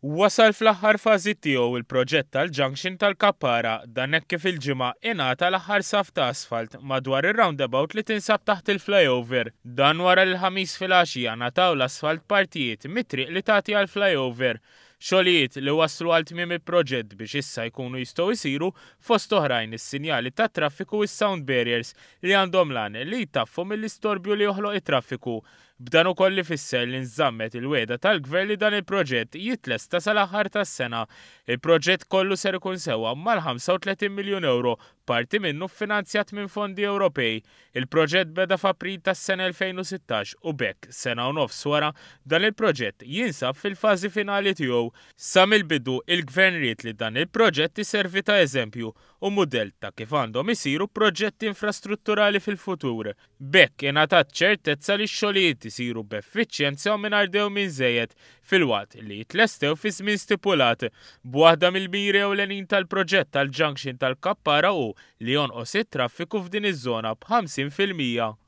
Wasal fl-aħħar fażi tiegħu il-proġett tal-junction tal-Kappara, dan hekk kif il-Ġimgħa ingħata l-aħħar saff ta' asfalt madwar ir-roundabout li tinsab taħt il-flyover. Dan wara li l-Ħamis filgħaxija ngħataw l-asfalt partijiet mit-triq li tagħti għall-flyover. Xogħlijiet li wasslu għal tmiem il-proġett biex issa jkunu jistgħu jsiru fost oħrajn is-sinjali tat-traffiku u s-sound barriers li għandhom l-għan li jtaffu mill-istorbju li joħloq it-traffiku. B'dan ukoll ifisser li nżammet il-wegħda tal-Gvern li dan il-proġett jitlesta sal-aħħar tas-sena. Il-proġett kollu ser ikun sewa mal-35 miljun ewro, parti minnu ffinanzjat minn fondi Ewropej. Il-proġett beda f'April tas-sena 2016 u b'hekk, sena u nofs wara, dan il-proġett jinsab fil-fażi finali tiegħu. Sa mill-bidu, il-Gvern ried li dan il-proġett iservi ta' eżempju u mudell ta' kif għandhom isiru proġetti infrastrutturali fil-futur. B'hekk ingħatat ċertezza li x-xogħlijiet isiru b'effiċjenza u mingħajr dewmien żejjed, filwaqt li jitlestew fiż-żmien stipulat. B'waħda mill-miri ewlenin tal-proġett tal-junction tal-Kappara hu li jonqos it-traffiku f'din iż-żona b'50%.